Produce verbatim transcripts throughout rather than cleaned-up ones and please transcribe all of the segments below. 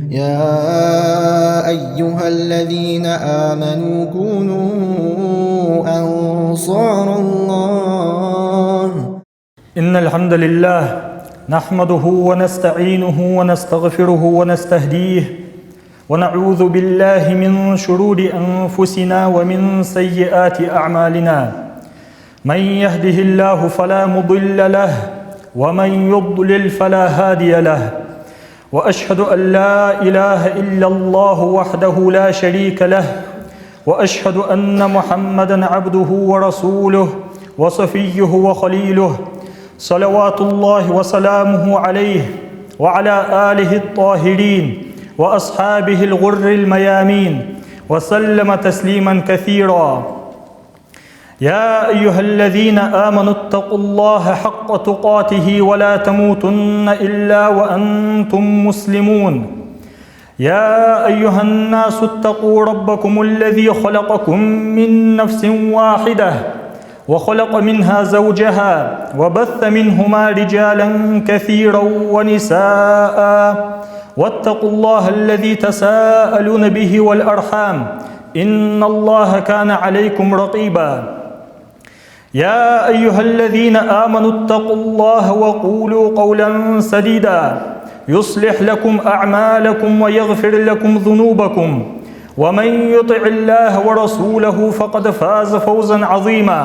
يا أيها الذين آمنوا كونوا أنصار الله. إن الحمد لله نحمده ونستعينه ونستغفره ونستهديه، ونعوذ بالله من شرور أنفسنا ومن سيئات أعمالنا. من يهده الله فلا مضل له، ومن يضلل فلا هادي له. وأشهد أن لا إله إلا الله وحده لا شريك له، وأشهد أن محمدا عبده ورسوله وصفيه وخليله، صلوات الله وسلامه عليه وعلى آله الطاهرين وأصحابه الغر الميامين، وسلم تسليما كثيرا. يا أيها الذين آمنوا اتقوا الله حق تقاته ولا تموتن إلا وأنتم مسلمون. يا أيها الناس اتقوا ربكم الذي خلقكم من نفس واحدة وخلق منها زوجها وبث منهما رجالا كثيرا ونساء واتقوا الله الذي تساءلون به والأرحام إن الله كان عليكم رقيبا. يا أيها الذين آمنوا اتقوا الله وقولوا قولا سديدا يصلح لكم أعمالكم ويغفر لكم ذنوبكم ومن يطع الله ورسوله فقد فاز فوزا عظيما.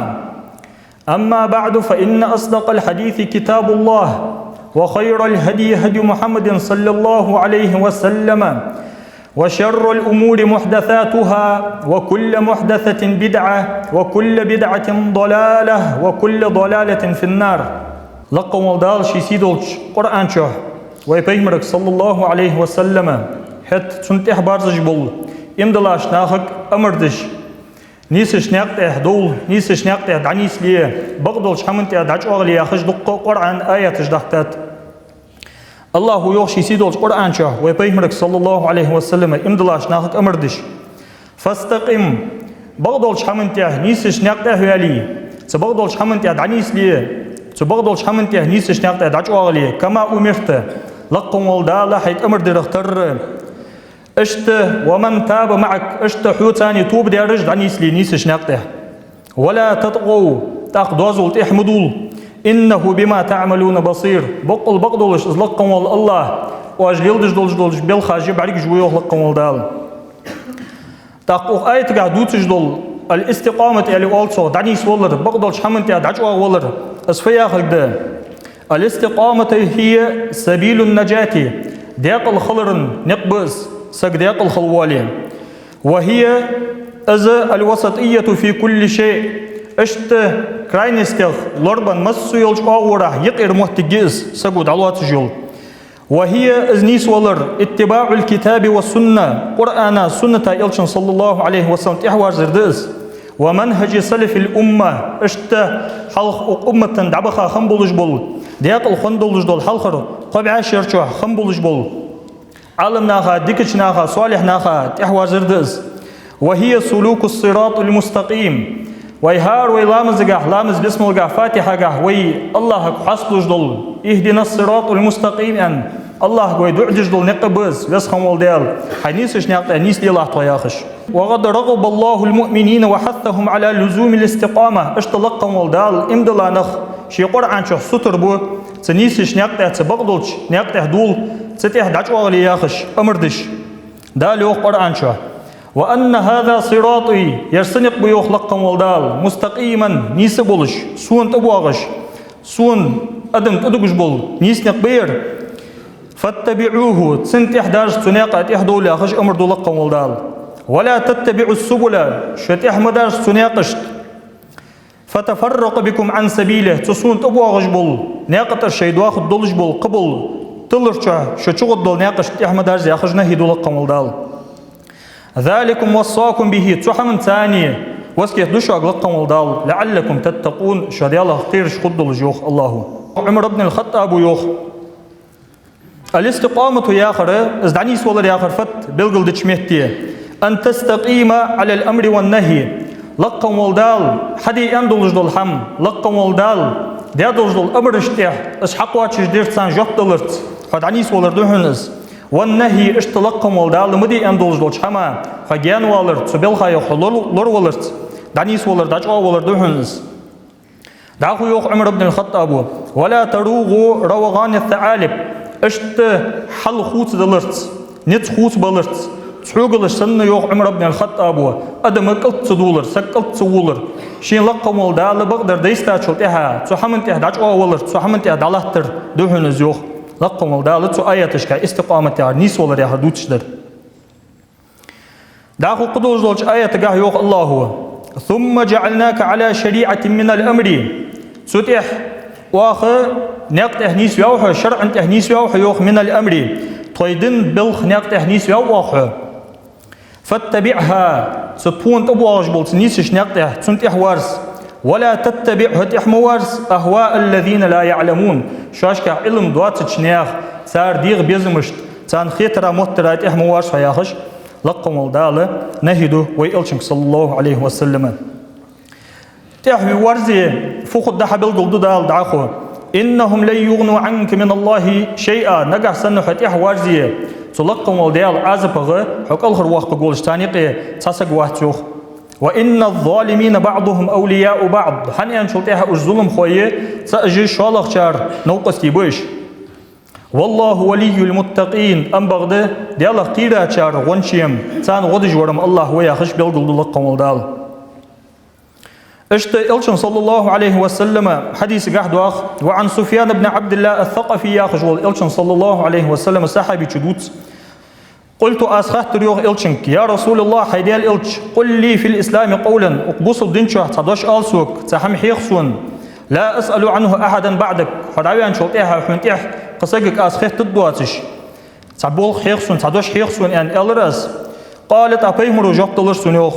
أما بعد، فإن أصدق الحديث كتاب الله، وخير الهدي هدي محمد صلى الله عليه وسلم، وشر الأمور محدثاتها، وكل محدثة بدعة، وكل بدعة ضلالة، وكل ضلالة في النار. Лакха вола Дала ший сийдолча Къуръан чу вай пайхамарга, صلى الله عليه وسلم, хӀаьта цунна тӀехьа баьрзаш бола иман долча нахага амар деш, нийсача наькъа тӀа довла, нийсача наькъа тӀа дӀанийсле, бакъдолча хӀаман тӀа дӀачӀоагӀле яхаш дукха Къуръан аяташ дахийтад. АллахӀа йоах ший сийдолча Къуръан чу вай пайхамарга, صلى الله عليه وسلم, иман долча нахага амар деш: فاستقم, бакъдолча хӀаман тӀа нийсача наькъа тӀа вале, цу бакъдолча хӀаман тӀа дӀанийсле, цу бакъдолча хӀаман тӀа нийсача наькъа тӀа дӀачӀоагӀле, كما أمرت, лакха вола Дала хьайга амар дерах тарра. Иштта, ومن تاب معك, иштта хьоца цхьана тоба даьраш дӀанийсле нийсача наькъа тӀа. ولا تطغوا, тӀаккха доазол тӀехьа ма довла. إنه بما تعملون بصير. Боккъал бакъдолаш из лакха вола АллахӀ, оаш леладеш долаш дола белхаш бӀаргагуш ва йоах лакха вола Дала. ТӀаккха укх аятагахь дувцаш дола الاستقامة аьле оал цох, дӀанийсвалар, бакъдолча хӀаман тӀа дӀачӀоагӀвалар, из фу яхилга да? الاستقامة هي سبيل النجاة, даькъала хилара никъ ба из, саг даькъала хила воале. وهي, из, الوسطية في كل شيء, иштта крайностех лорабенна массайолча оагӀорахьа юкъера моттиг я из, саго дӀалоацаш йола. وهي, из нийсвалар, اتباع الكتاب والسنة, Къуръана, сунната, элчан, صلى الله عليه وسلم, тӀехьавазар да из. ومنهج سلف الأمة, иштта хьалха укх уммата дӀабаха хинна болаш бола, даькъала хинна долаш дола хьалхара кхо бӀаь шера чухь хинна болаш бола Ӏаламнаха, дикача наха, солихӀ наха тӀехьавазар да из. وهي سلوك الصراط المستقيم. Вай хӀара вай ламазагахь, ламаз бисмалгахь, фатихьагахь вай АллахӀага хьоасталуш дола, اهدنا الصراط المستقيم аьнна, АллахӀага вай дуӀа деш дола никъ ба из, Веза хинна вола Даьла, хьай нийсача наькъа тӀа нийслелахь тхо яхаш. وقد رغب الله المؤمنين وحثهم على لزوم الاستقامة. Иштта лакха вола Дала иман дола нах ший Къуръан чу сутара бу, цу нийсача наькъа тӀа, цу бакъдолча наькъа тӀа довла, цу тӀа дӀачӀоагӀле яхаш, амар деш. Дала йоах Къуръан чу: وأن هذا صراطي, ер са никъ ба йоах лакха вола Дала, مستقيما, нийса болаш, сона тӀабоагӀаш, сона адам тӀадугаш бола нийса никъ ба ер. فاتبعوه, цунна тӀехьа даржа, цу наькъа тӀехьа довла яхаш амар ду лакха вола Дала. ولا تتبعوا السبل, шо тӀехьа ма даржа цу наькъашта. فتفرق بكم عن سبيله, цу сона тӀабоагӀаш бола наькъа тӀара шоай доахаргдолаш бола, кхыбола тилар чу шо чугӀоргдола наькъашта тӀехьа ма даржа яхаш нахьи ду лакха вола Дала. ذلكم وصاكم به, цу хӀаман цани васкет ду шуга лакха вола Дала, لعلكم تتقون, шо Даьлах кхераш хургдолаш, йоах АллахӀа. Ӏумар ибн аль-ХаттӀаба йоах: الاستقامة яхар, из дӀанийсвалар яхар фуд белгалдеча метте: أن تستقيم على الأمر والنهي. Лакха вола Дала хьаде аьнна долаш дола хӀама, лакха вола Дала даь долаш дола амарашта тӀехьа, из хьакхоачашдерца, царна жоп даларца хьо дӀанийсвалар да хьона из. والنهي, иштта лакха волча Дала ма де аьнна долаш долча хӀамах хьо гаьнавалар, цу балхах хьо лор-, лораваларца, дӀанийсвалар, дӀачӀоагӀвалар да хьона из. ДӀахо йоах Ӏумар ибн аль-ХаттӀаба: ولا تروغوا روغان الثعالب, иштта хьал хувцадаларца, низ хувцабаларца, цхьогалаш санна, йоах Ӏумар ибн аль-ХаттӀаба, адам кӀалт ца дувлар, саг кӀалт ца вувлар. Шийна лакха волча Дала бакъдар дайстачул тӀехьагӀа цу хӀаман тӀа дӀачӀоагӀвалар, цу хӀаман тӀа дӀалаттар да хьона из, йоах. Лакха волча Дала цу аяташка истикъамат яхар, нийсвалар яхар дувцаш дар. ДӀахо кхы долаш долча аятагахь йоах АллахӀа: ثم جعلناك على شريعة من الأمر. Цу тӀа оаха наькъа тӀа нийсваьв хьо, шарӀан тӀа нийсваьв хьо, йоах, من الأمر, тхоай дина балха наькъа тӀа нийсваьв оаха хьо. فاتبعها, цу тхона тӀабоагӀаш болча нийсача наькъа тӀа, цунна тӀехьа варз. ولا تتبع, хьо тӀехьа ма варз, أهواء الذين لا يعلمون, шоашка Ӏилма доацача наьха, цар дегӀа безамашта, царна хетара, моттара тӀехьа ма варз хьо, яхаш, лакха волча Дала нахьи ду вай Элчанга, صلى الله عليه وسلم. ТӀехьа варзе фу хургда хьабелгалду Дала дӀахо: إنهم لن يغنوا عنك من الله شيئا. Нагахь санна хьо тӀехьа варзе, цу лакха волча Даьла Ӏазапах хьо кӀалхарвоаккхаргволаш царна юкъе цхьа саг вац, йоах. وإن الظالمين بعضهم أولياء بعض. ХӀана аьлча, тӀехьа уж зуламхой цаӀ уж шоллагӀчар новкъостий ба уж. والله ولي المتقين. Амма бакъда Даьлах кхерачар гӀончий-м, царна гӀо деш вар-м АллахӀ ва, яхаш, белгалду лакха волча Дала. Иштта Элчано, صلى الله عليه وسلم, хьадисагахь доагӀа, وعن سفيان بن عبد الله الثقفي яхаш вола Элчан, صلى الله عليه وسلم, сахьабичо дувц: قلت, аз хаьттар, йоах, Элчанга: يا رسول الله, хӀай Даьла Элча, قل لي في الإسلام قولا, укх бусалба дина чу цхьа дош ала сога, цхьа хӀама хьеха сона, لا أسأل عنه أحدا بعدك, хьо дӀаваьнначул тӀехьагӀа хьона тӀехьа кхы сагага аз хетаргдоацаш. Цхьа болх хьеха сона, цхьа дош хьеха сона, аьнна, аьлар аз. قال, тӀаккха Пайхамаро жоп делар сона, йоах,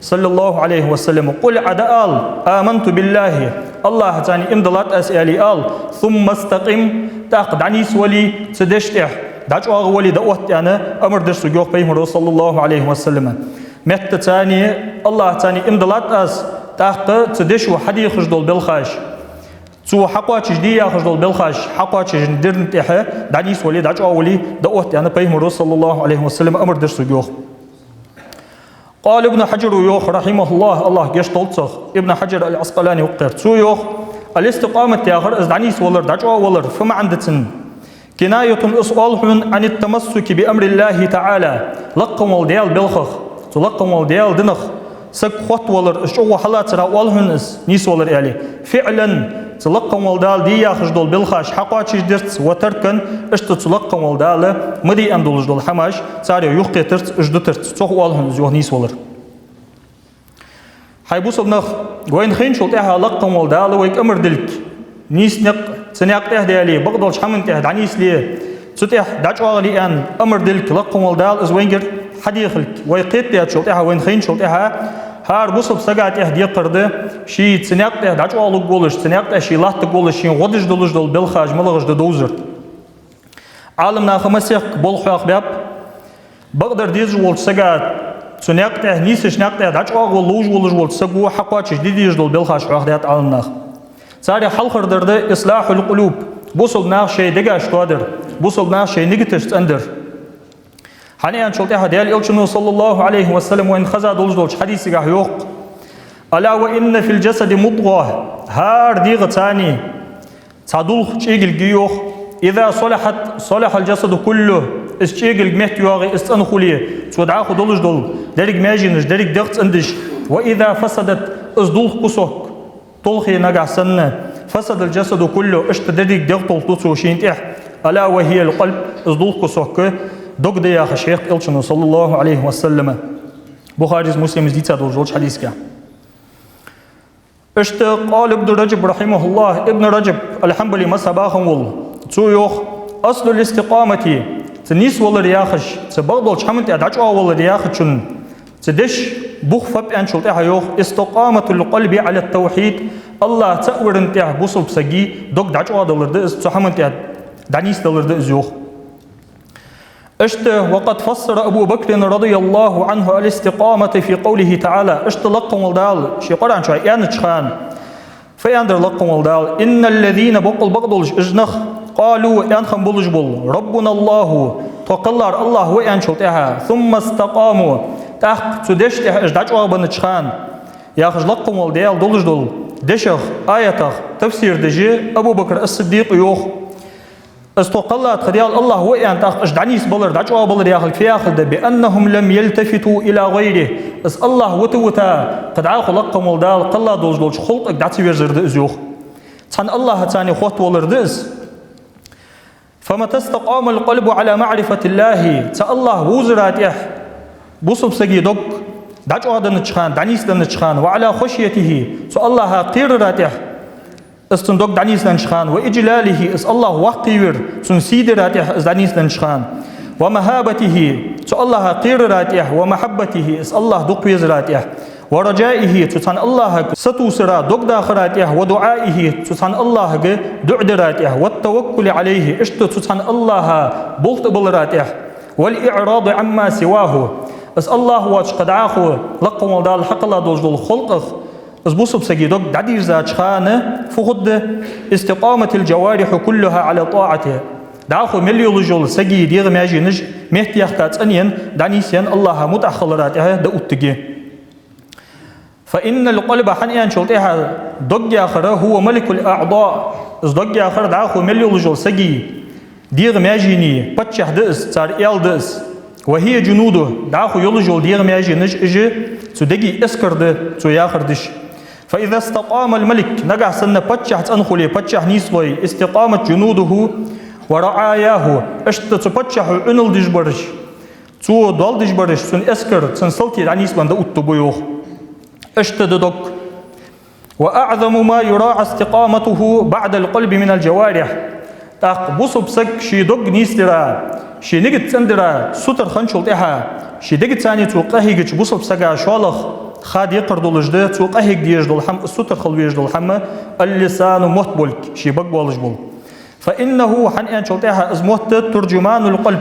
صلى الله عليه وسلم: قل, Ӏа дӀаала: آمنت بالله, АллахӀаца иман диллад аз, аьле ала, ثم استقم, тӀаккха дӀанийсвале цу деша тӀа, дӀачӀоагӀвале, дӀаотта, аьнна, амар дир сога, йоах Пайхамаро, صلى الله عليه وسلم. Меттаца АллахӀаца иман диллад аз, тӀаккха цу дешо хьадехаш дола балхаш, цо хьакхоачашде яхаш дола балхаш хьакхоачашденна тӀехьа дӀанийсвале, дӀачӀоагӀвале, дӀаотта, аьнна, Пайхамаро, صلى الله عليه وسلم, амар дир сога, йоах. قال ابن حجر, йоах, رحمه الله, АллахӀ гешт долда цох, Ибн Хьаджар аль-Ӏаскъалани ва-кх ер. Цо йоах: الاستقامة яхар, из дӀанийсвалар, дӀачӀоагӀвалар, фу маӀан да цун? كناية, из оал хьона, عن التمسك بأمر الله تعالى, лакха волча Даьла балхах, цу лакха волча Даьла динах саг хоттавалар, из чӀоагӀа хьалацара оал хьона из, нийсвалар, аьле. فعلا, цу лакха волча Дала де яхаш дола балхаш хьакхоачашдерца, وتركا, иштта цу лакха волча Дала ма де аьнна долаш дола хӀамаш царех юхакхетарца, уж дутарца, цох оал хьона из, йоах, нийсвалар. ХӀай бусалба нах, вайна хайначул тӀехьагӀа лакха волча Дала вайга амар дилга, нийса никъ цу наькъа тӀа даьле, бакъдолча хӀаман тӀа дӀанийсле, цу тӀа дӀачӀоагӀле аьнна амар дилга лакха волча Дала, из вайгара хьадехалга, вай кхетадечул тӀехьагӀа, вайна хайначул тӀехьагӀа, хӀара бусалба сага тӀа декхар да ший цу наькъа тӀа дӀачӀоагӀлургволаш, цу наькъа тӀа ше латтаргволаш, шийна гӀо деш долаш дола балхаш малагӀаш да довзар. Ӏаламнаха масех болх хьоахабаьб. Бакъдар дезаш волча сага, цу наькъа тӀа, нийсача наькъа тӀа дӀачӀоагӀвала ловш волаш волча саго хьакхоачашде дезаш дола балхаш хьоахадаьд Ӏаламнаха. Царех хьалхардар да إصلاح القلوب, бусалба наха шоай дегаш тоадар, бусалба наха шоай нигаташ цӀендар. ХӀана аьлча, тӀехьа Даьла Элчано, صلى الله عليه وسلم, вайна хеза долаш долча хьадисагахь йоах: ألا وإن في الجسد مضغة, хӀара дегӀаца цхьа дулх, чӀегилг я, йоах. إذا صلحت صلح الجسد كله, из чӀегилг меттайоагӀе, из цӀена хуле, цо дӀахо долаш дола деррига маьженаш, деррига дегӀ цӀендеш. وإذا فسدت, из дулх, кусок толхе нагахь санна, فسد الجسد كله, иштта деррига дегӀ толхаду цо шийна тӀехьа. ألا وهي القلب, из дулх, кусок дог да, яхаш, хьоахадаьд Элчано, صلى الله عليه وسلم. Бухарис, Муслимас дийца долаш долча хьадисагахь. Иштта قال ابن رجب رحمه الله, Ибн Раджаб аль-Хьанбали мазхӀабах хинна вола, цо йоах: أصل الاستقامة, цу нийсвалар яхаш, цу бакъдолча хӀаман тӀа дӀачӀоагӀвалар яхачун, цу деша бух фу ба аьнначул тӀехьагӀа йоах: استقامة القلب على التوحيد, АллахӀ цаӀ варан тӀа бусалба сага дог дӀачӀоагӀдалар да из, цу хӀаман тӀа дӀанийсдалар да из, йоах. Иштта, وقد فسر أبو بكر رضي الله عنه الاستقامة في قوله تعالى, иштта лакха волча Дала ший Къуръан чу аьннача хана, фу аьннадар лакха волча Дала: إن الذين, боккъал бакъдолаш уж нах, قالوا, аьнна хинна болаш бола, ربنا الله, тхо кхеллар АллахӀ ва аьнначул тӀехьагӀа, ثم استقاموا, тӀаккха цу дешна тӀехьа уж дӀачӀоагӀбеннача хана, яхаш лакха вола Даьла долаш дола дешах, аятах тафсир деш Абу Бакр ас-Сиддикъа йоах: из тхо кхелла тха Даьла АллахӀ ва аьнна, тӀаккха уж дӀанийсбалар, дӀачӀоагӀбалар яхилга фу яхилга да? بأنهم لم يلتفتوا إلى غيره. Из АллахӀ вита-вита, кхы дӀахо лакха вола Дала кхелла долаш долча халкъага дӀа ца верзар да из, йоах. Цхьан АллахӀаца хоттавалар да из. فمتى استقام القلب على معرفة الله, цу АллахӀ вовзара тӀехьа бусалба сага дог дӀачӀоагӀденнача хана, дӀанийсденнача хана, وعلى خشيته, цу АллахӀа кхерара тӀехьа из цун дог дӀанийсденнача хана, وإجلاله, из АллахӀ воккхавир, цун сий дара тӀехьа из дӀанийсденнача хана, ومهابته, цу АллахӀа кхерара тӀехьа, ومحبته, из АллахӀ дукха везара тӀехьа, ورجائه, цу цхьан АллахӀага сатувсара, дог дахара тӀехьа, ودعائه, цу цхьан АллахӀага дуӀа дара тӀехьа, والتوكل عليه, иштта цу цхьан АллахӀа болх тӀабалара тӀехьа, والإعراض عما سواه, из АллахӀ воацаш кхы дӀахо лакха вола Дала хьакхелла долаш дола халкъах из бусалба сага дог дӀадийрзача хана фу хургда? استقامت الجوارح كلها على طاعته. ДӀахо мел йолаш йола сага дегӀа маьженаш меттаяхка цӀенъенна, дӀанийсъенна АллахӀа мутӀахьа хилара тӀехьа да оттаргья. فإن القلب, хӀана аьнначул тӀехьагӀа дог яхар, هو ملك الأعضاء, из дог яхар дӀахо мел йолаш йола сага дегӀа маьжений паччахь да из, цар аьла да из. وهي جنوده, дӀахо йолаш йола дегӀа маьженаш, уж цу дега эскар да, цо яхар деш. فإذا استقام الملك, нагахьа санна паччахь цӀена хуле, паччахь нийслой, استقامت جنوده ورعاياه, иштта цу паччахьо Ӏунал деш бараш, цо доал деш бараш, цун эскар, цун салтий дӀанийсбенна да оттаргба, йоах. Иштта да дог. وأعظم ما يراعى استقامته بعد القلب من الجوارح. ТӀаккха бусалба саг ший дог нийсдара, ший нигат цӀендара сутара хинначул тӀехьагӀа, ший дегаца цо къахьийгача бусалба сага шоллагӀа ха декхар долаш да, цо къахьега дезаш дола хӀама, сутара хила везаш дола хӀама, اللسان, мотт болга, ший бага болаш бола. فإنه, хӀана аьнначул тӀехьагӀа из мотт ترجمان القلب.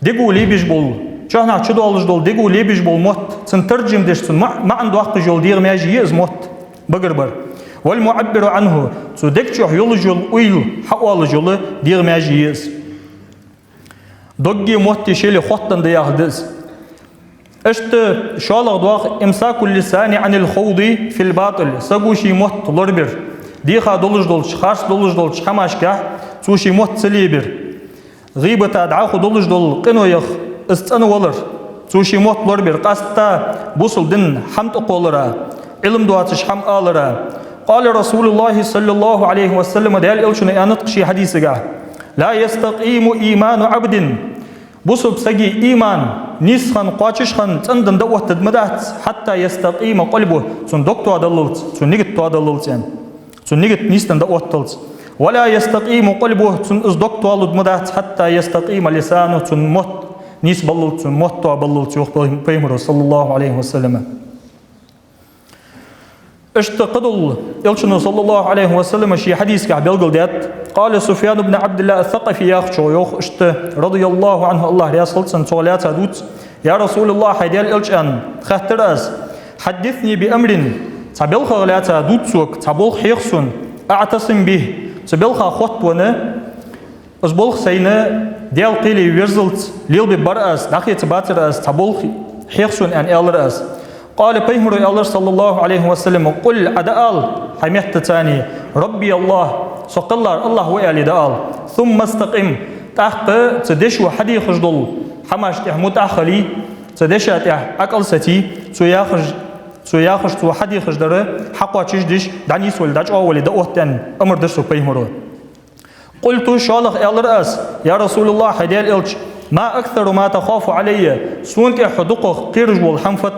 Дего лебеш бола, чухьнахьа чудоалаш дола, дего лебеш бола мотт, цун таржам деш, цун ма-, маӀан доаккхаш йола дегӀа маьже я из мотт, багара бар. والمعبر عنه, цу дег чу йолаш йола уйла хьаоалаш йола дегӀа маьже я из. Догги мотти шеле хоттаденна да яхилга да из. Иштта шоллагӀа доагӀа إمساك اللسان عن الخوض في الباطل. Саго ший мотт лорабар. Дийха долаш долча, харц долаш долча хӀамашкахьа цо ший мотт ца лебар. ГӀийбата, дӀахо долаш дола къиноех из цӀенвалар, цо ший мотт лорабар, къаьстта бусалба дина хӀама тӀакхоллара, Ӏилма доацаш хӀама алара. قال رسول الله صلى الله عليه وسلم, Даьла Элчано аьннад-кх ший хьадисагахь: لا يستقيم إيمان عبد, бусалба сага иман нийсса хинна, кхоачаш хинна, цӀенденна дӀаоттаргда ма дац, حتى يستقيم قلبه, цун дог тоадаллалца, цун нигат тоадаллалца, аьнна. Цун нигат нийсденна дӀаотталца. ولا يستقيم قلبه, цун из дог тоалургда ма дац, حتى يستقيم لسانه, цун мотт нийсбаллалца, цун мотт тоабаллалца, йоах пай-, пайхамаро, صلى الله عليه وسلم. Иштта кхыдола Элчано, صلى الله عليه وسلم, ший хьадисагахь белгалдаьд. قال سفيان بن عبد الله الثقفي яхачо йоах иштта, رضي الله عنه, АллахӀ раьза хилва цунна, цо лаьца дувц: يا رسول الله, хӀай Даьла Элча, аьнна, хаьттар аз, حدثني بأمر, цхьа балхах лаьца дувца сога, цхьа болх хьеха сона, أعتصم به, цу балха хоттавенна, из болх сайна Даьла кхеле верзалца лелабергбар аз, дӀахецаргбацар аз, цхьа болх хьеха сона, аьнна, аьлар аз. قال, пайхамаро аьлар, صلى الله عليه وسلم: قل, Ӏа дӀаала хьай меттаца: ربي الله, со кхеллар АллахӀ ва, аьле, дӀаала. ثم استقم, тӀаккха цу дешо хьадехаш дола хӀамашта тӀехьа мутӀахьа хиле, цу деша тӀехьа ӀокӀал сеце, цо яхаш, цо яхаш, цо хьадехаш дар хьакхоачашдеш, дӀанийсвале, дӀачӀоагӀвале дӀаотта, аьнна, амар даьд сога пайхамаро. قلت, шоллагӀа аьлар аз: يا رسول الله, хӀай Даьла Элча, ما أكثر ما تخاف علي, сона тӀехьа хьо дукхагӀа кхераш вола хӀама фуд?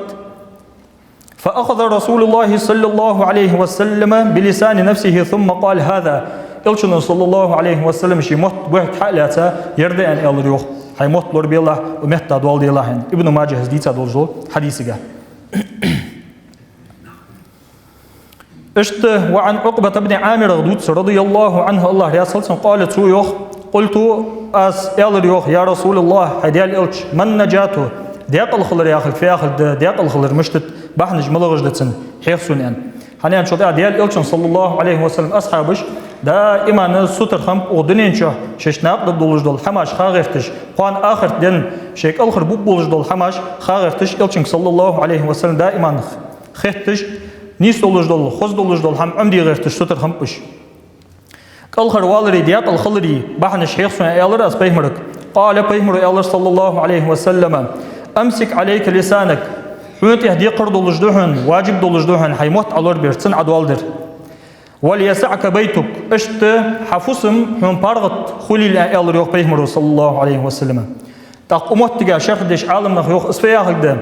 فأخذ رسول الله صلى الله عليه وسلم بلسان نفسه ثم قال: هذا. Элчано, صلى الله عليه وسلم, ший мотт бухьарга хьа а лаьца, ер да, аьнна, аьлар, йоах. Хьай мотт лорабелахь, укх метта доал делахь, аьнна. Ибн Маджахьас дийца долаш дола хьадисагахь. Иштта وعن عقبة بن عامر дувц, رضي الله عنه, АллахӀ раьза хилва цунна, قال, цо йоах: قلت, аз аьлар, йоах: يا رسول الله, хӀай Даьла Элча, ما النجاة, даькъала хилар яхилга фу яхилга да, даькъала хилар мишта да, бахьанаш малагӀаш да цун, хьеха сона, аьнна. ХӀана аьлча, тӀаккха Даьла Элчан, саллаллахӀу Ӏалайхи ва саллам, асхьабаш даиман сутара хиннаб укх дунен чу шоашта накъадаргдолаш дола хӀамаш хагӀерташ, кхоана ахарта ден шоай кӀалхара бубболаш дола хӀамаш хагӀерташ, Элчанга, саллаллахӀу Ӏалайхи ва саллам, даиман хетташ, нийса долаш дола, хоза долаш дола хӀама Ӏомаде гӀерташ сутара хиннаб уж. КӀалхарвалари даькъала халари бахьанаш хьех сона, аьлар аз Пайхамарга. قال, Пайхамаро аьлар, саллаллахӀу Ӏалайхи ва саллам: أمسك عليك لسانك. Хьона тӀа декхар долаш да хьона, важиб долаш да хьона хьай мотт Ӏолорабер, цунна Ӏодоаладар. وليسعك بيتك. Иштта хьа фусам хьона паргӀата хулийла, аьлар йоах Пайхамаро, саллаллахӀу Ӏалайхи ва саллам. ТӀаккха укх моттиге шархь деш Ӏаламнаха йоах, из фу яхилга да: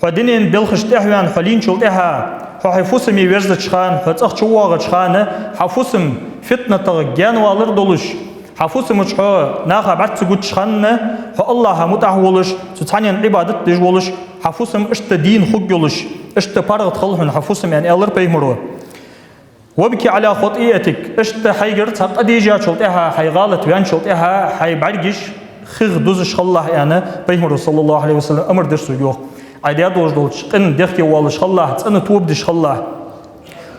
хьо дунен белхашта тӀехьаваьнна, хьо лийначул тӀехьагӀа, хьо хьай фусаме верзача хана, хьо цӀагӀа чувоагӀача хана, хьа фусам фитнатах гаьнавалар долаш, хьа фусама чу хьо наха бӀарга ца гучача хана, хьо АллахӀа мутӀахьа волаш, цу цхьаннена Ӏибадат деш волаш, хьа фусам иштта дийна хургйолаш, иштта паргӀата хила хьона хьа фусам, аьнна, аьлар Пайхамаро. وابك على خطيئتك. Иштта хьайгара цхьа къа дийжачул тӀехьагӀа, хьай гӀалат ваьнначул тӀехьагӀа, хьай бӀаргаш хих дузаш хилалахь, аьнна, Пайхамаро, саллаллахӀу Ӏалайхи ва саллам, амар дир сога йоах. Ӏа даь долаш долча къина дехке воалаш хилалахь, цӀена тоба деш хилалахь,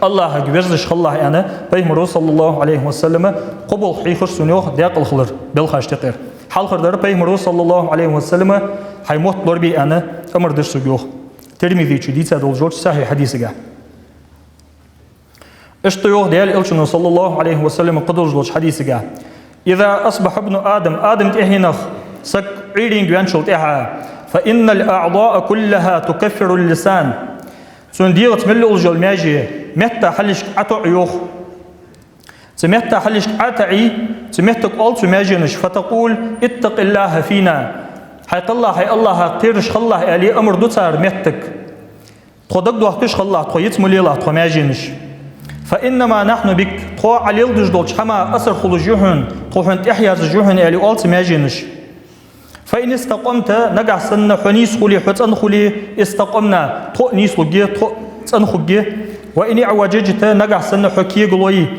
АллахӀага верзаш хилалахь, аьнна, Пайхамаро, саллаллахӀу Ӏалайхи ва саллам, кхо болх хьийхар сона йоах даькъала халара белхашта юкъера. Хьалхардар Пайхамаро, саллаллахӀу Ӏалайхи ва саллам, хьай мотт лорабе, аьнна, амар дир сога йоах. Тирмизе чу дийца долаш долча сахьихь хьадисага. Иштта йоах Даьла Элчано, саллаллахӀу Ӏалайхи ва саллам, кхы долаш долча хьадисага: إذا أصبح ابن آدم, Адама тӀехьенах саг Ӏуйренга ваьнначул тӀехьагӀа, فإن الأعضاء كلها تكفر اللسان. Цун дегӀаца мел йолаш йола маьже метта хьалхашка ӀотоӀа йоах. Цу метта хьалхашка ӀотаӀий, цу меттага оал цу маьженаша: فتقول: اتق الله فينا. Хьай кхелла хьай АллахӀах кхераш хилалахь, аьле, амар ду цар меттага. Тхо дагадохкаш хилалахь, тхо йиц ма лелахь, тхо маьженаш. فإنما نحن بك, тхо Ӏа леладеш долча хӀаман асар хулаш я хьона, тхо хьона тӀехьаерзаш я хьона, аьле, оал цу маьженаша. فإن استقمت, нагахьа санна хьо нийса хуле, хьо цӀена хуле, استقمنا, тхо а нийслургья, тхо а цӀена хургья. وإن اعوججت, нагахьа санна хьо кегалой,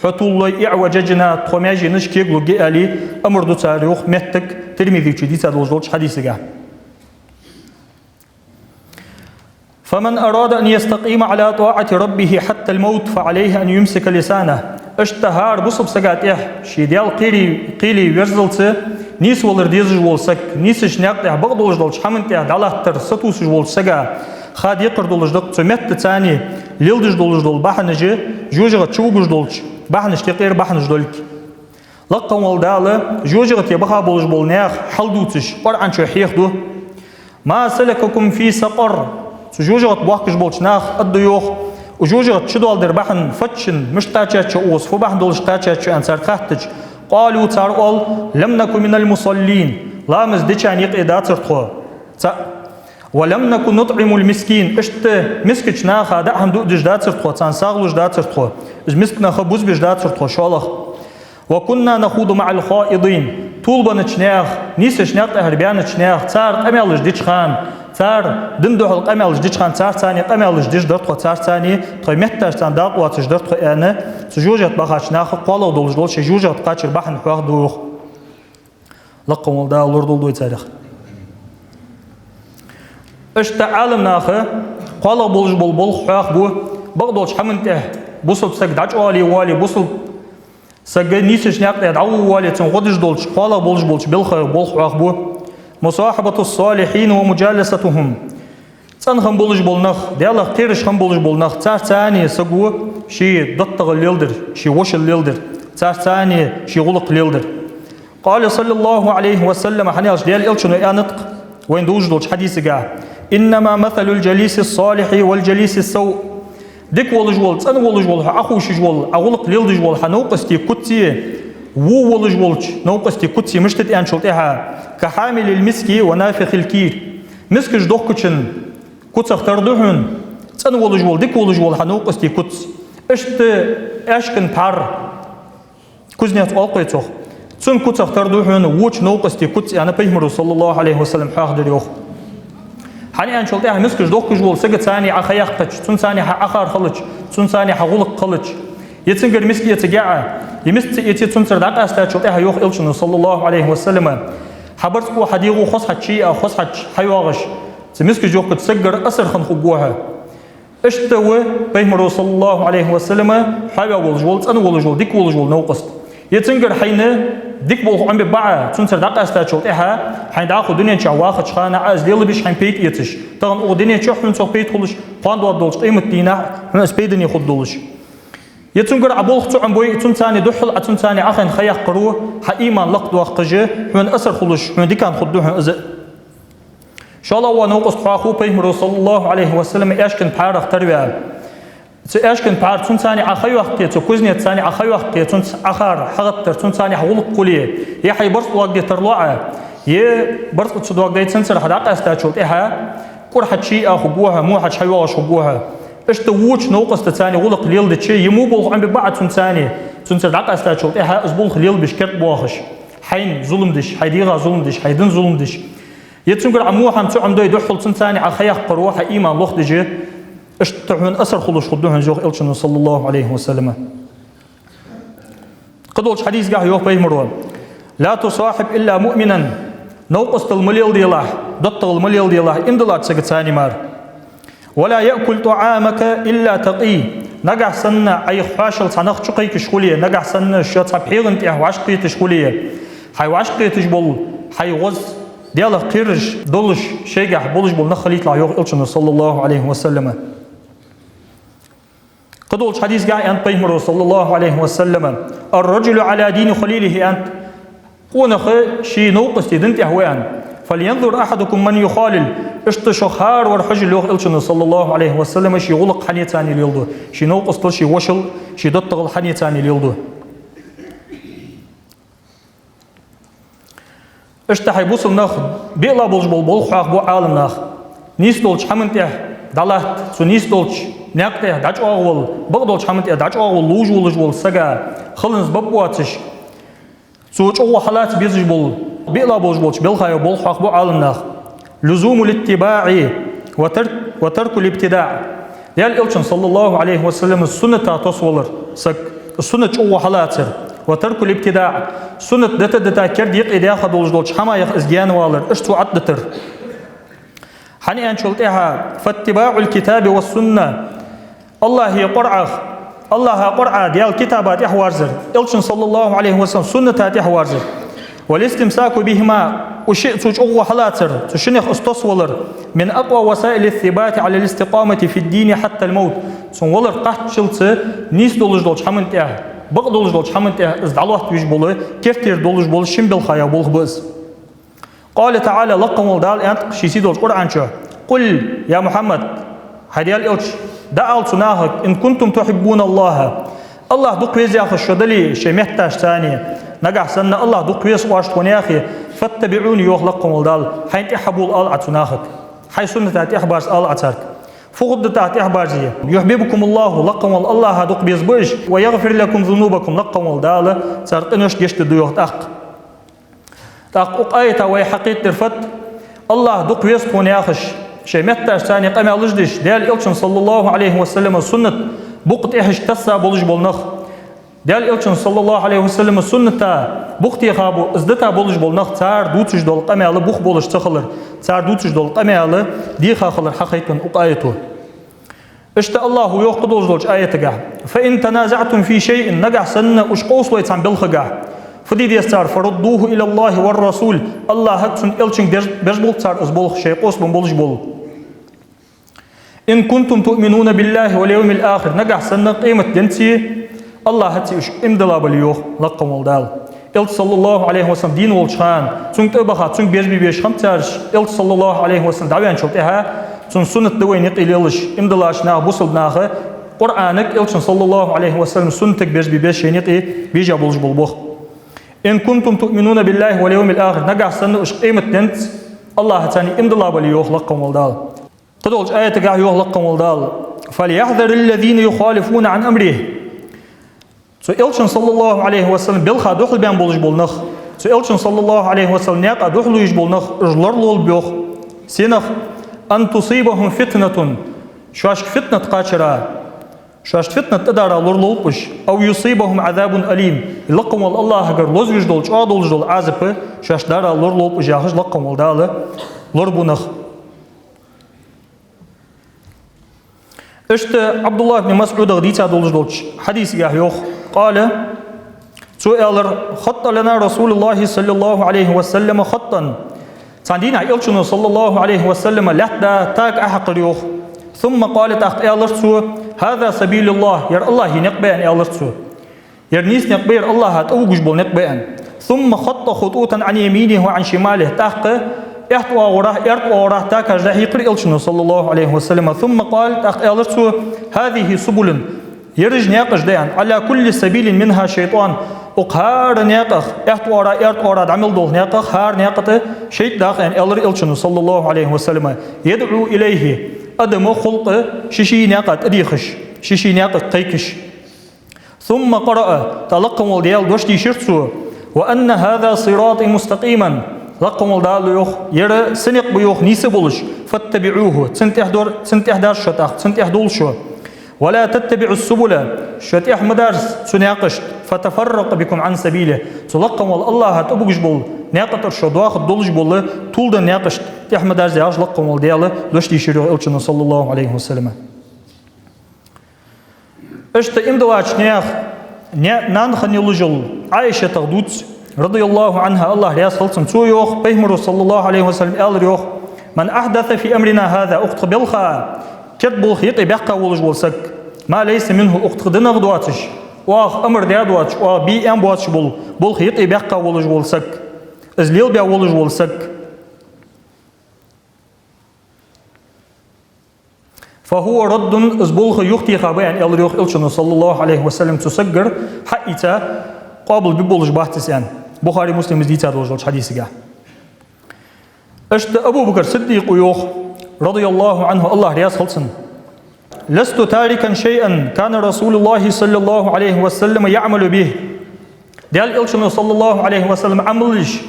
хьо тувлалой, اعوججنا, тхо маьженаш кегалургья, аьле, амар ду цар йоах меттага, Тирмизе чу дийца долаш долча хьадисага. فمن أراد أن يستقيم على طاعة ربه حتى الموت فعليه أن يمسك لسانه. Иштта хӀара бусалба сага тӀехьа ший Даьла кхеле, кхеле верзалца нийсвалар дезаш вола саг, нийсача наькъа тӀа бакъдолаш долча хӀаман тӀа дӀалаттар сатувсаш волча сага ха декхар долаш да-кх цу меттаца леладеш долаш дола бахьанаш, жожагӀата чувугаш долча бахьанашта юкъера бахьанаш долга. Лакха вола Дала жожагӀате баха болаш бола наьха хьал дувцаш, Къуръан чу хьехаду: ما سلككم في سقر؟ Цу жожагӀате боахкаш болча наха аргда йоах: укх жожагӀата чудоаладара бахьан фу да шун, мишта кхаьчад шо укхаза, фу бахьан долаш кхаьчад шо, аьнна, царга хаьттача, قالوا, цар оал: لم نك من المصلين, ламаз дечарна юкъе дацар тхо. ЦаӀ. ولم نك نطعم المسكين, иштта мискача наха даа хӀама дуадеш дацар тхо, царна сагӀа луш дацар тхо, из миска нах бузбеш дацар тхо, шоллагӀа. وكنا نخوض مع الخائضين, тувлабеннача наьха, нийсача наькъа тӀехьара баьннача наьха, цар къамаьлаш деча хана, цар дина духьала къамаьлаш деча хана, царца къамаьлаш деш дар тхо, царца тхоай метташца дакъа лоацаш дар тхо, аьнна, цу жожагӀате бахача наха кхоалагӀа долаш дола шоай жожагӀате кхачара бахьан хьоахаду йоах. Лакха вола Дала лорадолда вай царех. Иштта Ӏаламнаха кхоалагӀа болаш бола болх хьоахабу, бакъдолча хӀаман тӀа бусалба саг дӀачӀоагӀле воале, бусалба саг нийсача наькъа тӀа дӀавоале, цунна гӀо деш долча, кхоалагӀа болаш болча белхех болх хьоахабу. مصاحبة الصالحين ومجالستهم. ЦӀена хинна болаш бола нах, Даьлах кхераш хинна болаш бола нах, царца саго ший доттагӀал леладар, ший вошал леладар, царца ший гӀулакх леладар. قال صلى الله عليه وسلم, хӀана аьлча Даьла Элчано аьннад-кх вайна довзаш долча хьадисага: إنما مثل الجليس الصالح والجليس السوء. Дика волаш вола, цӀена волаш вола, хьо Ӏохувшаш вола, Ӏа гӀулакх леладеш вола хьа новкъостий куцеи, во волаш волча новкъостий куцеи мишта да аьнначул тӀехьагӀа: كحامل المسك ونافخ الكير. Мискаш дохкачун куцах тара да хьона цӀена волаш вола, дика волаш вола хьа новкъостий куц. Иштта аьшкан пхьар, кузнец оал-кх вай цох, цун куцах тара да хьона воча новкъостий куц, аьнна, Пайхамаро, саллаллахӀу Ӏалайхи ва саллам, хьоахадир йоах. ХӀана аьнначул тӀехьагӀа мискаш дохкаш волча сагаца Ӏа ха яьккхача, цунца хьа Ӏахар хилча, цунца хьа гӀулакх хилча, е цунгара миска эца геӀа, е миска ца эце, цунцара дӀакъаьстачул тӀехьагӀа йоах Элчано, саллаллахӀу Ӏалайхи ва саллам, хьа барзкъо, хьа дегӀо хоза хьачуйиа, хоза хьачу хьайоагӀаш, цу мискаш дохкача сагагара асар хинна хургва хьо. Иштта ва Пайхамаро, саллаллахӀу Ӏалайхи ва саллам, хьаваь волаш вола, цӀена волаш вола, дика волаш вола новкъост. Е цунгара хьайна дика болх Ӏомабе баӀа, цунцара дӀакъаьстачул тӀехьа, хьайна дӀахо дунен чу вахача хана Ӏа из лелабеш хьайна пайда эцаш, тахан укх дунен чу хьона цох пайда хулаш, кхоана доагӀа долча къематдийнахьа хьона из пайдане хургдолаш. Е цунгара Ӏа болх ца Ӏомабой, цунцара духьал Ӏа цунцара Ӏохайна ха яьккхаро, хьа иман лакхдоаккхаш, хьона асар хулаш, хьона дикан хургда хьона из. ШоллагӀа новкъост хьоахаду Пайхамаро, саллаллахӀу Ӏалайхи ва саллам, аьшкан пхьарах тарваь. Цу аьшкан пхьара цунцара Ӏа ха йоаккхе, цу кузнеццара Ӏа ха йоаккхе, цунца Ӏохар, хьагӀаттар, цунцара хьа гӀулакх хуле, е хьай барзкъа лоагаде тарлу Ӏа, е барзкъа ца доагадой, цунцара хьа дӀакъаьстачул тӀехьа кӀур хьачуйоагӀаш хургва хьо, во хьачу хьайоагӀаш хургва хьо. Иштта воча новкъостацара гӀулакх леладича, е во болх Ӏомабе баӀа цунцара, цунцара дӀакъаьстачул тӀехьа из болх лелабеш керда боахаш, хьайна зулам деш, хьай дегӀа зулам деш, хьай дина зулам деш. Е цунгара Ӏа во хӀама ца Ӏомадой, духьал цунцара Ӏа ха яьккхаро, хьа иман лохадеш, иштта хьона асар хулаш хургда хьона, йоах Элчано, саллаллахӀу Ӏалайхи ва саллам. Кхыдолча хьадисагахь йоах Пайхамаро: «لا تصاحب إلا مؤمنا». Новкъостал ма леладелахь, доттагӀал ма леладелахь, иман диллача сагацара мара. «ولا يأكل طعامك إلا تقي». Нагахьа санна Ӏайха хьоашал цхьа нах чукхайкаш хуле, нагахьа санна шо цхьа пхьегӀа тӀа вӀашагӀкхеташ хуле, хьай вӀашагӀкхеташ бола, хьай гӀоз Даьлах кхераш долаш, шоайгахь болаш бола нах хилийталахь, йоах Элчано, саллаллахӀу Ӏалайхи ва саллам. Кхыдолча хьадисагахь аьннад Пайхамаро, саллаллахӀу Ӏалайхи ва саллам: «الرجل على دين خليله», аьннад. Къонах ший новкъостий дина тӀа ва аьнна. «فلينظر أحدكم من يخالل». Иштта шух хӀаравар хьажал, йоах Элчано, саллаллахӀу Ӏалайхи ва саллам, ший гӀулакх хьанеца леладу, ший новкъостал, ший вошал, ший доттагӀал хьанеца леладу. Иштта хьай бусалба нах, биъла болаш бола болх хьоахабу Ӏаламнаха. Нийса долча хӀаман тӀа дӀалатта, цу нийса долча наькъа тӀа дӀачӀоагӀвала, бакъдолча хӀаман тӀа дӀачӀоагӀвала лувш волаш вола саг хиланза баб боацаш, цо чӀоагӀа хьалаца безаш бола, биъла болаш болча белхаех болх хьоахабу Ӏаламнаха. «لزوم الاتباع وترك، وترك الابتداع». Даьла Элчан, саллаллахӀу Ӏалайхи ва саллам, сунната тосвалар, саг суннат чӀоагӀа хьалацар. «وترك الابتداع». Суннат дита-дита керда юкъе даьха долаш долча хӀамаех из гаьнавалар, иштта цо Ӏаддатар. ХӀана аьнначул тӀехьа: «فاتباع الكتاب والسنة». АллахӀа Къуръах, АллахӀа Къуръа, Даьла китаба тӀехьа верзар, Элчан, саллаллахӀу Ӏалайхи ва саллам, сунната тӀехьа верзар. «والاستمساك بهما», уж шиъ цо чӀоагӀа хьалацар, цу шиннех из тосвалар, «من أقوى وسائل الثبات على الاستقامة في الدين حتى الموت». Цун валар кхаччалца нийса долаш долча хӀаман тӀа, бакъдолаш долча хӀаман тӀа из дӀалоаттавеш бола, кертера долаш бола шин белхаех болх ба из. قال تعالى, лакха вола Дала аьннад ший сийдолча Къуръан чу: «قل», я Мухьаммад, хӀай Даьла Элча, дӀаала цу нахага: «إن كنتم تحبون الله». АллахӀ дукха веза яхаш шо дале, шоай метташца, нагахьа санна АллахӀ дукха веза оаш тхона яхе, «فاتبعوني», йоах лакха вола Дала, хьайна тӀехьа бола ала Ӏа цу нахага. Хьай сунната тӀехьабарза ала Ӏа царга. Фу хургда тӀехьабарзе? «يحببكم الله», лакха вола АллахӀа дукха беза ба уж, «ويغفر لكم ذنوبكم», лакха вола Дала цар къинош гешт дергда, йоах тӀаккха. ТӀаккха укх аята вай хьакхетадир фуд? АллахӀ дукха веза тхона яхаш, шоай метташца къамаьлаш деш, Даьла Элчан, саллаллахӀу Ӏалайхи ва саллам, суннат букъа тӀехьашка тесса болаш бола нах. Даьла Элчан, саллаллахӀу Ӏалайхи ва саллам, сунната букъ теха бу, из дита болаш бола нах, цар дувцаш дола къамаьл бух болаш ца хилар, цар дувцаш дола къамаьл деха хилар хьахайтад укх аято. Иштта АллахӀа йоах кхыдолаш долча аятагахь: «فإن تنازعتم في شيء», нагахьа санна уж къовсалой цхьан белхагахь, фу де деза цар? «فردوه إلى الله والرسول», АллахӀага, цун Элчанга беш, беш болба цар из болх, шоай къовсам болаш бола. «إن كنتم تؤمنون بالله واليوم الآخر», нагахьа санна къематденцеи АллахӀацеи уж иман дилла бале, йоах лакха вола Дала. Элча, саллаллахӀу Ӏалайхи ва саллам, дийна волча хана, цунга тӀабаха, цунга беш бе беш хиннаб цар уж, Элча, саллаллахӀу Ӏалайхи ва саллам, дӀаваьнначул тӀехьа цун суннат да вайна юкъе лелаш, иман диллача наха, бусалба наха, Къуръанага, Элчан, саллаллахӀу Ӏалайхи ва саллам, суннатага беш бе беш шоайна юкъе бежа болаш бола бох. «إن كنتم تؤمنون بالله واليوم الآخر», нагахьа санна уж къематденца, АллахӀаца иман дилла бале, йоах лакха вола Дала. Кхыдолча аятагахь йоах лакха вола Дала: «فليحذر الذين يخالفون عن أمره». Цу Элчан, саллаллахӀу Ӏалайхи ва саллам, белха духьалбаьнна болаш бола нах, цу Элчан, саллаллахӀу Ӏалайхи ва саллам, наькъа духьалвуьйш бола нах, уж лоралулба, йоах. Сенах? «أن تصيبهم فتنة», шоашка фитнат кхачара, шоашта фитнат тӀадара лоралулба уж, «أو يصيبهم عذاب أليم», лакха вола АллахӀагара лозавеш дола, чӀоагӀа долаш дола Ӏазап шоашта дара лоралулба уж, яхаш, лакха вола Дала лорабу нах. Иштта Ӏабдуллахӏ ибн МасӀудах дийца долаш долча хьадисагахь йоах: قال, цо аьлар: خط لنا رسول الله صلى الله عليه وسلم خطا. Цхьан дийнахьа Элчано, صلى الله عليه وسلم, лаьтта тӀа таг Ӏохьаькхар йоах. ثم قال, тӀаккха аьлар цо: هذا سبيل الله, ер АллахӀа никъ ба, аьнна, аьлар цо. Ер нийса никъ ба, ер АллахӀа тӀавугаш бола никъ ба, аьнна. ثم خط خطوطا عن يمينه وعن شماله. ТӀаккха аьтта оагӀорахьа, аьрда оагӀорахьа тагаш дӀахьийкхар Элчано, صلى الله عليه وسلم. ثم قال, тӀаккха аьлар цо: هذه سبل. Ераш наькъаш да, аьнна. على كل سبيل منها شيطان. Укх хӀара наькъах, аьтта оагӀорахьа, аьрда оагӀорахьа дӀа мел долча наькъах, хӀара наькъа тӀа шайтӀа да-кх, аьнна, аьлар Элчано, صلى الله عليه وسلم. يدعو إليه. Адам, халкъ ший-ший наькъа тӀадехаш, ший-ший наькъа кхайкаш. ثم قرأ, тӀаккха лакха вола Даьла дош дийшар цо: وأن هذا صراطي مستقيما. Лакха вола Дала йоах: ер са никъ ба йоах нийса болаш. فاتبعوه, цунна тӀехьа дар-, цунна тӀехьа дар шо тӀаккха, цунна тӀехьа довла шо. ولا تتبعوا السبل, шо тӀехьа ма дарза цу наькъашта. فتفرق بكم عن سبيله. Цу лакха вола АллахӀа тӀабугаш бола наькъа тӀара шо доахаргдолаш бола тулда наькъашта тӀехьа ма дарза яхаш лакха вола Даьла дош дийшар йоах Элчано, صلى الله عليه وسلم. Иштта иман диллача наьха, не-, нана хинна йолаш йола Ӏайшатах дувц, رضي الله عنها, АллахӀ раьза хилва цунна, цо йоах, Пайхамаро, صلى الله عليه وسلم, аьлар йоах: من أحدث في أمرنا هذا, укх тха балха керда болх юкъе баьккха волаш вола саг, ما ليس منه, укх тха динах доацаш, оаха амар даь доацаш, оаха бе аьнна боацаш бола болх юкъе баьккха волаш вола саг, из лелабаь волаш вола саг. فهو رد, из болх юхатеха ба, аьнна, аьлар йоах Элчано, صلى الله عليه وسلم, цу сагагара хьаийца къоабал бе болаш бац из, аьнна. Бухари, Муслима дийца долаш долча хьадисагахь. Иштта Абу Бакр Сиддикъо йоах, رضي الله عنه, АллахӀ раьза хилва цунна: لست تاركا شيئا كان رسول الله صلى الله عليه وسلم يعمل به. Даьла Элчано, صلى الله عليه وسلم, Ӏамал еш,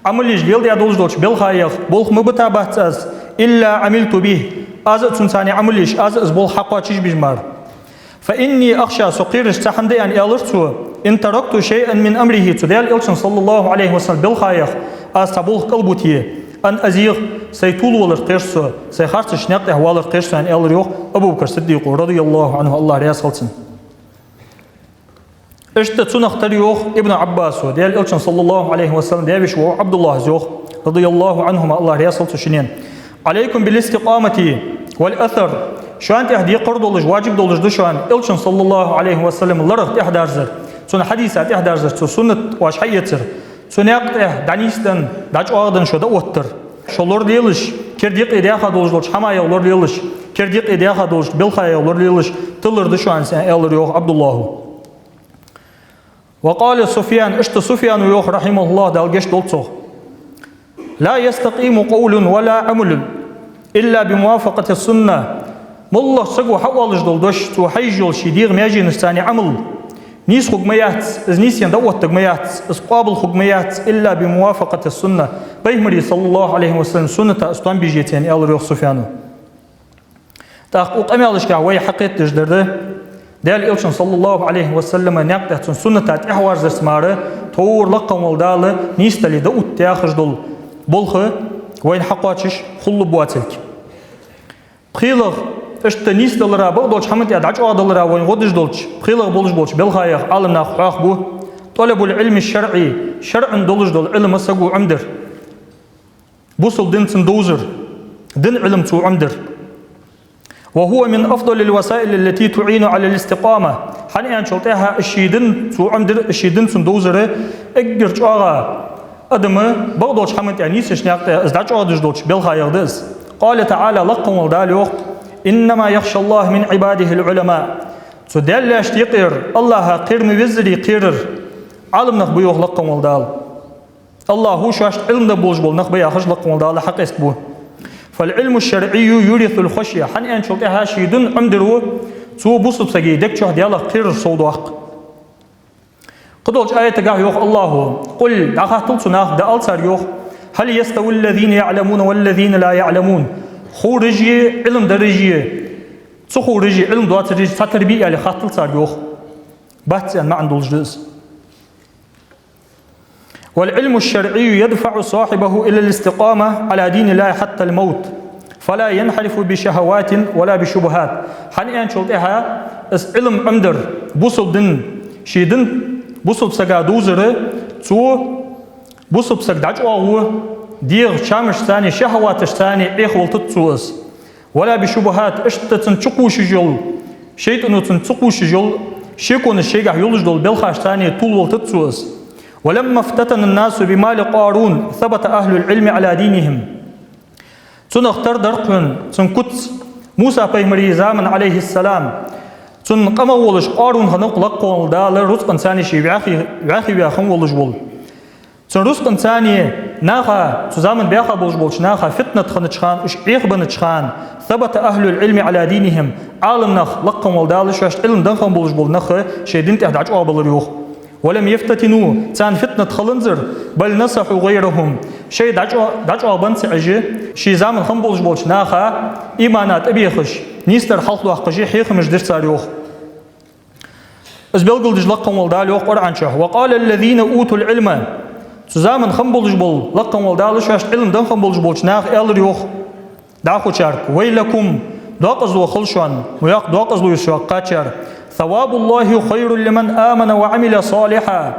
Ӏамал еш леладаь долаш долча балхаех болх ма битабац аз, إلا عملت به, аз а цунца Ӏамал еш, аз а из болх хьакхоачаш беш мара. فإني أخشى, со кхераш цхьа хӀама да, аьнна, аьлар цо, إن تركت شيئا من أمره, цу Даьла Элчан, صلى الله عليه وسلم, балхаех аз цхьа болх кӀалбите, أن أزيغ, сай тувлавалар кхер со, сай харцача наькъа тӀа валар кхер со, аьнна, аьлар йоах Абу Бакр Сиддикъо, رضي الله عنه, АллахӀ раьза хилва цунна. Иштта цунах тара йоах Ибн Ӏаббасо, Даьла Элчан, صلى الله عليه وسلم, даь-веший воӀ Ӏабдуллахӏас йоах, رضي الله عنهما, АллахӀ раьза хилва цу шиннена: عليكم بالاستقامة والأثر. Шоана тӀа декхар долаш, ваджиб долаш да шоана Элчан, صلى الله عليه وسلم, ларах тӀехьадарзар, цун хьадиса тӀехьадарзар, цун суннат оаш хьаэцар, цу наькъа тӀа дӀанийсденна, дӀачӀоагӀденна шо дӀаоттар. Шо лоралелаш, керда юкъе даьха долаш долча хӀамаех лоралелаш, керда юкъе даьха долаш, балхаех лоралелаш тиллар да шоана из, аьнна, аьлар йоах Ӏабдуллахӏо. وقال سفيان, иштта Суфьяно йоах, رحمه الله, Дала гешт долда цох: لا يستقيم قول ولا عمل إلا بموافقة السنة. МоллагӀча саго хьаоалаш дола дош, цо хьаеш йола ший дегӀа маьженашца Ӏамал нийса хург ма яц, из нийсъенна дӀаоттарг ма яц, из къоабал хург ма яц, إلا بموافقة السنة, Пайхамара, صلى الله عليه وسلم, сунната из товш беце, аьнна, аьлар йоах Суфьяно. ТӀаккха укх къамаьлашкахь вай хьакхетадеш дар да, Даьла Элчан, صلى الله عليه وسلم, наькъа тӀа цун сунната тӀехьаварзарца мара тхьовра лакха вола Дала нийсдале дӀаотт яхаш дола болх вайна хьакхоачаш хулаш боацилга. ПхелагӀа, иштта нийсдалара, бакъдолча хӀаман тӀа дӀачӀоагӀдалара вайна гӀо деш долча, пхелагӀа болаш болча балхаех Ӏаламнаха хьоахабу: طلب العلم الشرعي, шарӀан долаш дола Ӏилма саго Ӏомадар. Бусалба дин цунна довзар, дина Ӏилма цо Ӏомадар. وهو من أفضل الوسائل التي تعين على الاستقامة. ХӀана аьлча, тӀехьа из ший дин цо Ӏомадар, из ший дин цунна довзар эггара чӀоагӀа, адам бакъдолча хӀаман тӀа нийсача наькъа тӀа из дӀачӀоагӀдеш долча балхаех да из. قال تعالى, лакха вола Дала йоах: إنما يخشى الله من عباده العلماء. Цу Даьла лаьшта юкъера, АллахӀах кхераме везаре кхерар, Ӏаламнах ба йоах лакха вола Дала. АллахӀо шоашта Ӏилма деш болаш бола нах ба яхаш лакха вола Дала хьакъеста бу. فالعلم الشرعي يورث الخشية. ХӀана аьлча, тӀехьа ший дин Ӏомадоар, цо бусалба сага дег чу Даьлах кхерар совдоаккх. Кхыдолча аятагахь йоах АллахӀо: قل, дӀахаттал цу наха, дӀаала царга йоах: هل يستوي الذين يعلمون والذين لا يعلمون. Ховраши, Ӏилма дараши, ца ховраши, Ӏилма доацараши цхьатара бий, аьле, хаттал царга йоах. Бац, аьнна маӀан долаш да из. والعلم الشرعي يدفع صاحبه إلى الاستقامة على دين الله حتى الموت. فلا ينحرف بشهوات ولا بشبهات. ХӀана аьнначул тӀехьа, из Ӏилма Ӏомадар, бусалба дин, ший дин бусалба сага дувзар, цо бусалба саг дӀачӀоагӀо, дегӀа чамашцани, шахӀаваташцани Ӏехавалийтац цо из. ولا بشبهات, иштта цунна чукхувшаш йола, шайтӀано цунна цукхувшаш йола шеконаш шийгахь йолаш дола белхашцани тувлавалийтац цо из. ولما افتتن الناس بمال قارون ثبت أهل العلم على دينهم. Цунах тара дар хьона, цун куц, Муса пайхамара заман, عليه السلام, цун къамах волаш Къарун хиннав-кх, лакха волча Дала рузкъанцани ше вӀаьхий, вӀаьхий ваь хинна волаш вола. Цун рузкъанцани наха, цу заман баьха болаш болча наха фитнат хиннача хана, уж Ӏехабеннача хана, ثبت أهل العلم على دينهم, Ӏаламнах, лакха волча Дала шоашта Ӏилма даь хинна болаш бола нах шоай дина тӀа дӀачӀоагӀбелар, йоах. ولم يفتتنوا, царна фитнат хиланзар, بل نصحوا غيرهم, шоаш дӀачӀо-, дӀачӀоагӀбенна ца Ӏеш, ший заман хинна болаш болча наха имана тӀабехаш, нийсдар хьалхадоаккхаш хьехамаш дир цар, йоах. Из белгалдеш лакха волча Дала йоах Къуръан чу: وقال الذين أوتوا العلم, цу заман хинна болаш бола, лакха волча Дала шоашта Ӏилма даь хинна болаш болча наха аьлар, йоах, дӀахочарга: ويلكم, докъазло хилда шоана, ма йоах, докъазло я шуга кхаьчар, ثواب الله خير لمن آمن وعمل صالحا.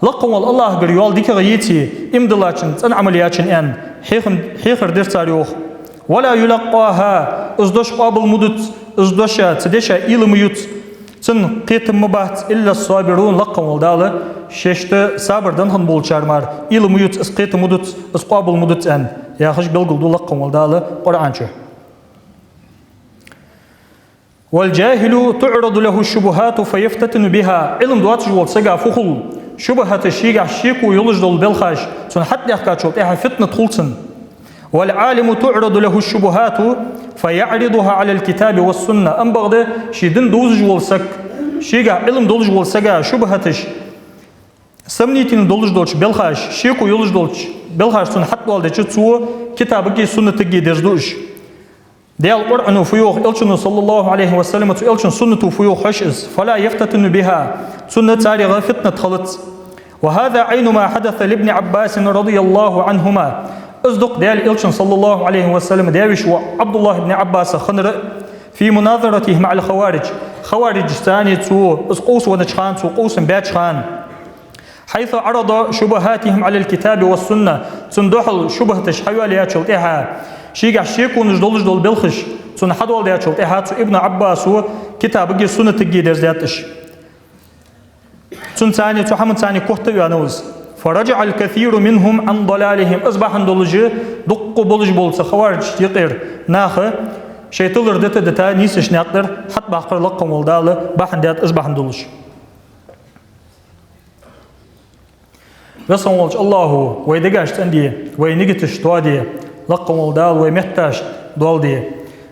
Лакха волча Аллахӏагара йоал дикагӀа йиций, иман диллачун, цӀена Ӏамал яьчун, аьнна, хьехам-, хьехар дир цар, йоах. ولا يلقاها, из дош къоабал ма дац, из дош, цу деша уйла ма юц, цунна кхетам ма бац, إلا الصابرون, лакха волча Дала шоашта сабар даь хинна болчар мара уйла ма юц, из кхетам ма дац, из къоабал ма дац, аьнна, яхаш белгалду лакха волча Дала Къуръан чу. والجاهل تعرض له الشبهات فيفتتن بها. Ӏилма доацаш волча сага фу хул? Шубхаташ, шийгахь шеко йолаш дола белхаш, цунна хьатӀадехкачул тӀехьа фитнат хул цунна. والعالم تعرض له الشبهات فيعرضها على الكتاب والسنة. Амма бакъда ший дин дувзаш вола саг, шийгахь Ӏилма долаш волча сага шубхаташ, сомнительни долаш долча белхаш, шеко йолаш долча белхаш цунна хьатӀадоаладича, цо китабага, суннатага дерзаду уж. Даьла Къуръано фу йоах, Элчано, صلى الله عليه وسلم, цу Элчан суннато фу йоах, хьож из: فلا يفتتن بها, цунна царех фитнат хилац. وهذا عين ما حدث لابن عباس رضي الله عنهما. Из да-кх Даьла Элчан, صلى الله عليه وسلم, даь-веший воӀа Ӏабдуллахӏ ибн Ӏаббасах хиннар, في مناظرته مع الخوارج. Хаварижашцани цо из къовсавеннача хана, цо къовсам баьча хана. حيث عرض شبهاتهم على الكتاب والسنة. Цунна духьал шубхаташ хьайоалаяьчул тӀехьа, шийгахь шеконаш долаш дола белхаш цунна хьадоаладаьчул тӀехьа, цу Ибн Ӏаббасо китабага, суннатага дерзадаьд уж. Цунцани, цу хӀаманцани котта а ваьннав из. فرجع الكثير منهم عن ضلالهم. Из бахьан долаш дукха болаш бола цу хаварижашта юкъера нах шоай тилар дита а дита, нийсача наькъа тӀара хьатӀабаьккхар лакха волча Дала, бахьан даьд из бахьан долаш. Веза хинна волча Аллахӏо вай дегаш цӀенде, вай нигаташ тоаде, лакха волча Дала вай метташ доаладе.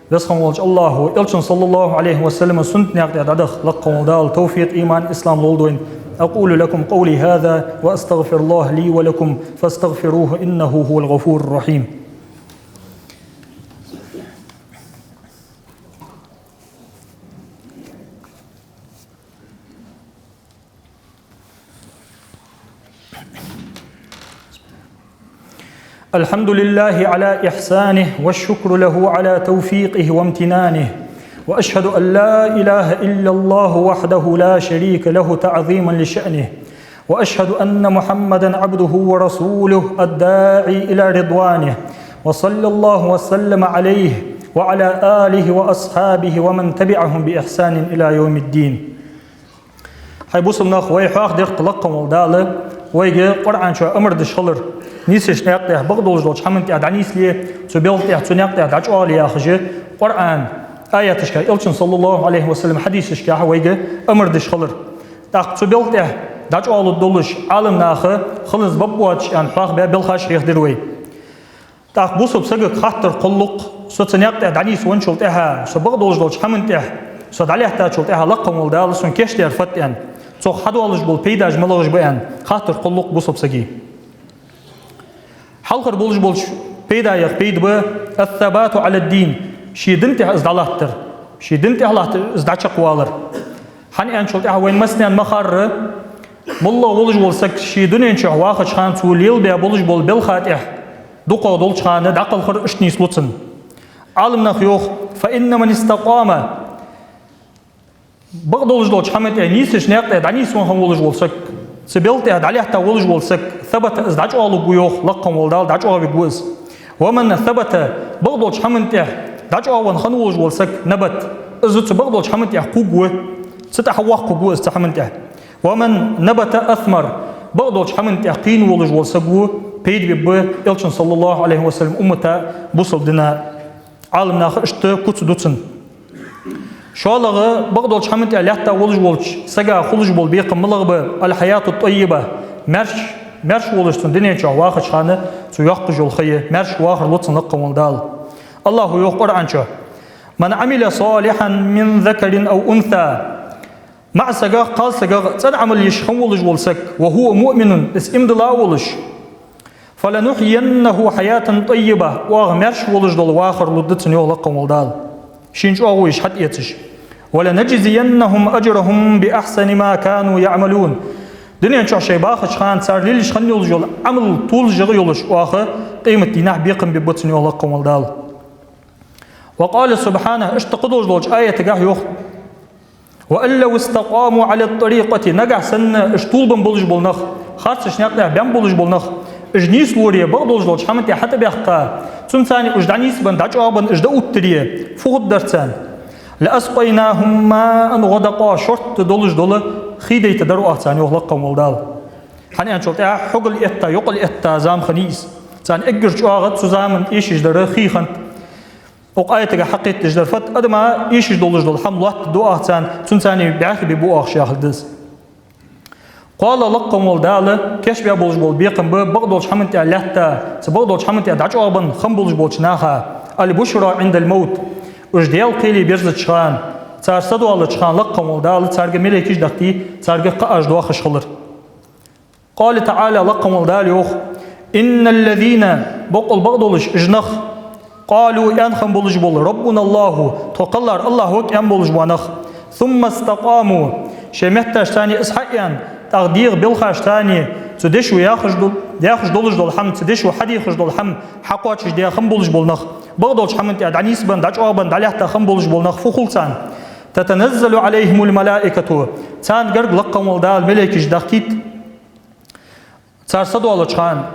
Веза хинна волча Аллахӏо Элчан, صلى الله عليه وسلم, суннат наькъа тӀа дӀадаха лакха волча Дала тавфикъ, иман, ислам лолда вайна. أقول لكم قولي هذا وأستغفر الله لي ولكم فاستغفروه إنه هو الغفور الرحيم. الحمد لله على إحسانه، والشكر له على توفيقه وامتنانه، وأشهد أن لا إله إلا الله وحده لا شريك له تعظيما لشأنه، وأشهد أن محمدا عبده ورسوله الداعي إلى رضوانه، وصلى الله وسلم عليه وعلى آله وأصحابه ومن تبعهم بإحسان إلى يوم الدين. Хьай бусалба нах, вай хьоахадир-кх лакха волча Дала вайга Къуръан чу амар деш хилар, нийсача наькъа тӀа, бакъдолаш долча хӀаман тӀа дӀанийсле, цу белха тӀа, цу наькъа тӀа дӀачӀоагӀле яхаш, Къуръан аяташка, Элчан, صلى الله عليه وسلم, хьадисашка вайга амар деш хилар. ТӀаккха цу белха тӀа дӀачӀоагӀлургдолаш, Ӏаламнаха хиланза бакъ боацаш аьнна хьоахабаь белхаш хьехадир вай. ТӀаккха бусалба сагага хаттар кхоллу-кх: со цу наькъа тӀа дӀанийсвенначул тӀехьа, со бакъдолаш долча хӀаман тӀа со дӀалаьттачул тӀехьа, лакха волча Дала сона кеч дар фуд аьнна, цох хьадоалаш бола пайдаш малагӀаш ба аьнна, хаттар кхоллу-кх бусалба сага. Хьалхара болаш болча пайдаех пайда ба الثبات على الدين, ший дина тӀа из дӀалаттар, ший дина тӀа латтар, из дӀачакхвалар. ХӀана аьнначул тӀехьа вайна массанена ма харра, моллагӀа волаш вола саг ший дунен чу вахача хана цо лелабаь болаш бола белха тӀа дукхагӀа долча хана дӀакхалхар иштта нийслу цунна. Ӏаламнаха йоах: «فإن من استقام», бакъдолаш долча хӀаман тӀа, нийсача наькъа тӀа дӀанийсвенна хинна волаш вола саг, цу бел тӀа дӀалаьтта волаш вола саг, «ثبت», из дӀачӀоагӀлургва йоах, лакха хинна вола Дала дӀачӀоагӀвергва из. «ومن ثبت», бакъдолча хӀаман тӀа дӀачӀоагӀвенна хинна волаш вола саг, «نبت», из цу бакъдолча хӀаман тӀа кхувргва, цу тӀа хьавоаккхаргва из цу хӀаман тӀа. «ومن نبت أثمر», бакъдолча хӀаман тӀа кхийна волаш вола саг ва, пайда бергба Элчан, صلى الله عليه وسلم, уммата, бусалба дина. Ӏаламнаха иштта куц ду цун. ШоллагӀа, бакъдолча хӀаман тӀа лаьтта волаш волча сага хулаш бола бекхам малагӀа ба? «الحياة الطيبة», маьрш-, маьрша волаш цун дунен чу вахача хана цо йоаккхаш йола ха я, маьрша вахар лу цунна лакха хинна вола Дала. АллахӀа йоах Къуръан чу: «من عمل صالحا من ذكر أو أنثى». МаӀа сагах, кхалсагах цӀена Ӏамал еш хинна волаш вола саг, «وهو مؤمن», из иман дилла а волаш, «فلنحيينه حياة طيبة», оаха маьрша волаш дола вахар лургда цунна, йоах лакха хинна вола Дала, шийна чӀоагӀо йиш хьатӀаэцаш. «ولنجزينهم أجرهم بأحسن ما كانوا يعملون». Дунен чу шоай бахача хана цар лелаш хинна йолаш йола Ӏамал толашагӀа йолаш оаха къематдийнахьа бекхам бергба цунна, йоах лакха хинна вола Дала. وقال سبحانه, иштта кхыдолаш долча аятагахьа йоах: «وأن لو استقاموا على الطريقة», нагахьа санна уж толабенна болаш бола нах, харцача наькъа тӀа баьнна болаш бола нах, уж нийслоре, бакъдолаш долча хӀаман тӀа хьатӀабаьхка, цунца цхьана уж дӀанийсбенна, дӀачӀоагӀбенна уж дӀаоттаре, фу хургдар царна? «لأسقيناهم ماء غدقا», шортта долаш дола хий дайтаргдар оаха царна, йоах лакха хинна вола Дала. ХӀана аьлча тӀехьа хьогал этта, йокъал этта зама хиннай из. Царна эггара чӀоагӀа цу заман эшаш дар хий хиннад. Укх аятагахьа хьакхетадеш дар фуд? Адама эшаш долаш дола хӀама лоаттаргда оаха царна, цунца цхьана бӀаьхий бергба оаха ше, яхилга да из. КхоалагӀа, лакха хинна вола Дала кийчбаь болаш бола бекхам ба бакъдолча хӀаман тӀа лаьтта, цу бакъдолча хӀаман тӀа дӀачӀоагӀбенна хинна болаш болча наха: «البشرى عند الموت». Уж Даьла кхеле берзача хана, цар садоалача хана лакха хинна вола Дала царга малейкаш дахийт, царга кхаъаш доахаш хилар. قال تعالى, лакха хинна вола Дала йоах: «إن الذين», боккъал бакъдолаш уж нах, «قالوا», аьнна хинна болаш бола, «ربنا الله», тхо кхеллар АллахӀ ва аьнна болаш бола нах, «ثم استقاموا», шоай метташца цхьана из хьааьнна, тӀаккха дегӀа белхашца цхьана цу дешо яхаш дола, яхаш долаш дола хӀама, цу дешо хьадехаш дола хӀама хьакхоачашдаь хинна болаш бола нах, бакъдолча хӀаман тӀа дӀанийсбенна, дӀачӀоагӀбенна, дӀалаьтта хинна болаш бола нах фу хул царна? «تتنزل عليهم الملائكة», царна гарга лакха хинна вола Дала малейкаш дахийт. Цар садоалача хана,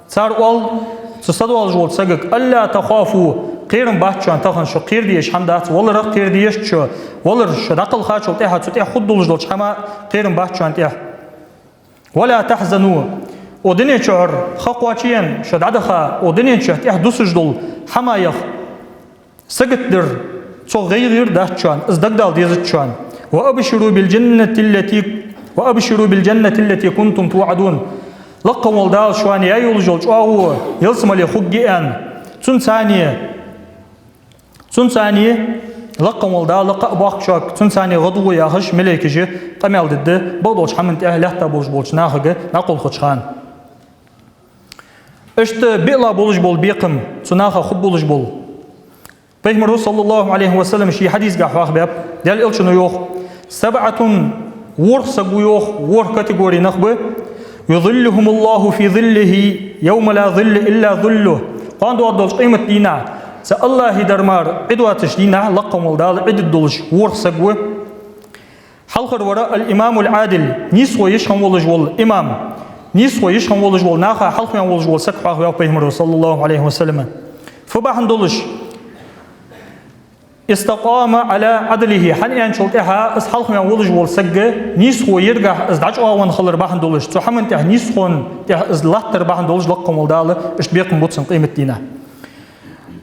цар оал цу садоалаш волча сагага: «ألا تخافوا», кхерам бац шоана тахан, шо кхера дезаш хӀама дац, валарах кхера дезаш шо, валар шо дӀакхелхачул тӀехьа, цу тӀехьа хургдолаш долча хӀаман кхерам бац шоана тӀехьа. «ولا تحزنوا», укх дунен чура ха кхоачаенна шо дӀадаха, укх дунен чу тӀехьа дусаш дола хӀамаех сагатдар, цох гӀайгӀа дац шоана, из дагадала дезац шоана. «وأبشروا بالجنة التي، وأبشروا بالجنة التي كنتم توعدون». Лакха хинна вола Дала шоана яь йолаш йола чӀоагӀо ялсмале хургья аьнна, цунца цхьана, цунца цхьана, лакха хинна вола Дала кхаъ боаккх шуга, цунца цхьана гӀадгӀо яхаш, малейкаша къамаьл дергда бакъдолча хӀаман тӀа лаьтта болаш болча нахага дӀакхалхача хана. Иштта биълагӀа болаш бола бекхам цу наха хургболаш бола. Пайхамаро, صلى الله عليه وسلم, ший хьадисагахьа хьоахабаьб, Даьла Элчано йоах: «سبعة», ворхӀ саг ва йоах, ворхӀ категори нах ба, «يظلهم الله في ظله يوم لا ظل إلا ظله». Кхоана доагӀаш долча къематдийнахьа цу АллахӀа дар мара Ӏи доацача дийнахьа лакха хинна вола Дала Ӏи дергдолаш ворхӀ саг ва. Хьалхара вар الإمام العادل, нийсхо йиш хинна волаш вола имам, нийсхо йиш хинна волаш вола, наха хьалхаваьнна волаш вола саг, хьоахаваьв Пайхамаро, صلى الله عليه وسلم. Фу бахьан долаш? «استقام على عدله», хӀана аьлча тӀехьа из хьалхаваьнна волаш вола саг нийсхо ергахьа из дӀачӀоагӀвенна хилар бахьан долаш, цу хӀаман тӀа нийсхо тӀа из латтар бахьан долаш лакха хинна вола Дала иштта бекхам бу цунна къематдийнахьа.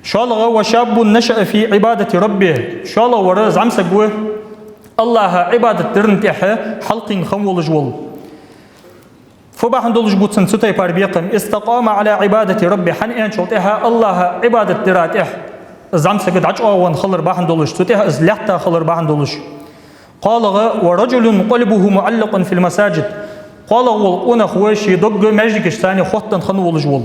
ШоллагӀа: «وشاب نشأ في عبادة ربه». ШоллагӀа вар зӀамсаг ва, АллахӀа Ӏибадат дарна тӀа хьалкхийна хинна волаш вола. Фу бахьан долаш ба цунна цу тайпара бекхам? «استقام على عبادة ربه», хӀана аьлча тӀехьа АллахӀа Ӏибадат дара тӀа из зӀамсаг дӀачӀоагӀвенна хилар бахьан долаш, цу тӀа из лаьтта хилар бахьан долаш. КхоалагӀа: «ورجل قلبه معلق في المساجد». КхоалагӀа вола къонах ва, ший дог маьждигашца цхьана хоттаденна хинна волаш вола.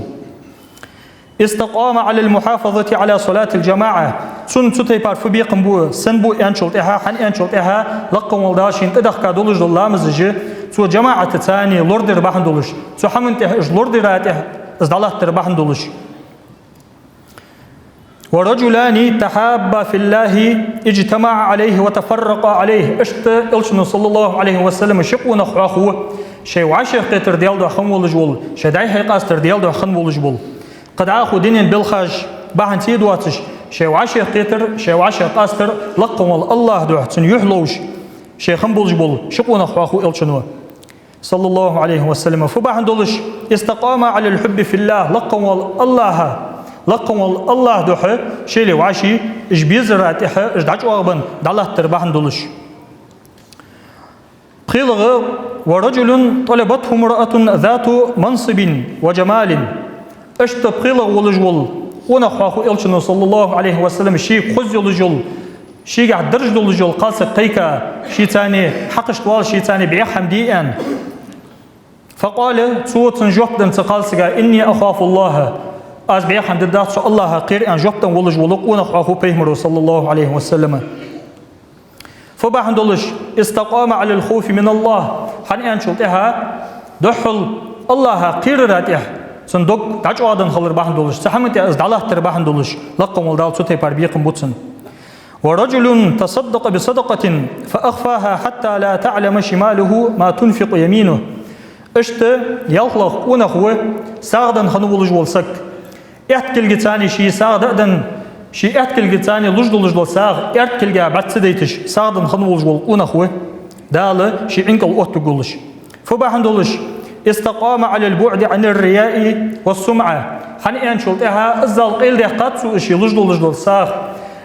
«استقام على المحافظة على صلاة الجماعة». Цунна цу тайпара фу бекхам бу, сенна бу аьлча тӀехьа, хӀана аьлча тӀехьа лакха хинна вола Дала шийна тӀадехка долаш дола ламазаш цо жамаӀатаца цхьана лорадар бахьан долаш, цу хӀаман тӀа из лорадара тӀа из дӀалаттар бахьан долаш. ورجلان تحابا في الله اجتمعا عليه وتفرقا عليه. Иштта Элчано, саллаллахӀу Ӏалайхи ва саллам, ши къонах хьоахаву, шоай вӀашагӀкхетар Даьла духьа хинна волаш вола, шоай дӀай-хьай къастар Даьла духьа хинна волаш вола. Кхы дӀахо дунен белхаш бахьанца доацаш, шоай вӀашагӀкхетар, шоай вӀашагӀкъастар лакха вола АллахӀа духьа, цунна юхь ловш, шоай хинна болаш бола ши къонах хьоахаву Элчано, саллаллахӀу Ӏалайхи ва саллам. Фу бахьан долаш? استقاما على الحب في الله, лакха вола АллахӀа, лакха вола АллахӀа духьа шоайла вӀаший уж безара тӀехьа уж дӀачӀоагӀбенна дӀалаттар бахьан долаш. ПхелагӀа: ورجل طلبته امرأة ذات منصب وجمال. Иштта пхелагӀа волаш вола къонах хьоахаву Элчано, саллаллахӀу Ӏалайхи ва саллам, шийга хоза йолаш йола, шийгахьа дарж долаш йола кхалсаг кхайка, шийца хьакхашта вала, шийца бӀеха хӀама де аьнна. فقال, цо цунна жоп денна, цу кхалсага: إني أخاف الله, аз бӀеха хӀама дергдац, со АллахӀах кхер, аьнна жоп денна волаш вола къонах хьоахаву Пайхамаро, саллаллахӀу Ӏалайхи ва саллам. Фу бахьан долаш? استقام على الخوف من الله. ХӀана аьнначул тӀехьа, духхьал АллахӀах кхерара тӀехьа цун дог дӀачӀоагӀденна хилар бахьан долаш, цу хӀаман тӀа из дӀалаттар бахьан долаш, лакха вола Дала цу тайпара бекхам бу цунна. ورجل تصدق بصدقة فأخفاها حتى لا تعلم شماله ما تنفق يمينه. Иштта ялхлагӀа къонах ва сагӀа денна хинна волаш вола саг. Аьтта кулгаца ший сагӀа дӀаденна, ший аьтта кулгаца луш долаш дола сагӀа аьрда кулга бӀарга ца дайташ, сагӀа денна хинна волаш вола къонах ва Дала ший Ӏин кӀал оттаргволаш. Фу бахьан долаш? استقام على البعد عن الرياء والسمعة. ХӀана аьнначул тӀехьа, иззал къайладаьккхад цо из ший луш долаш дола сагӀа.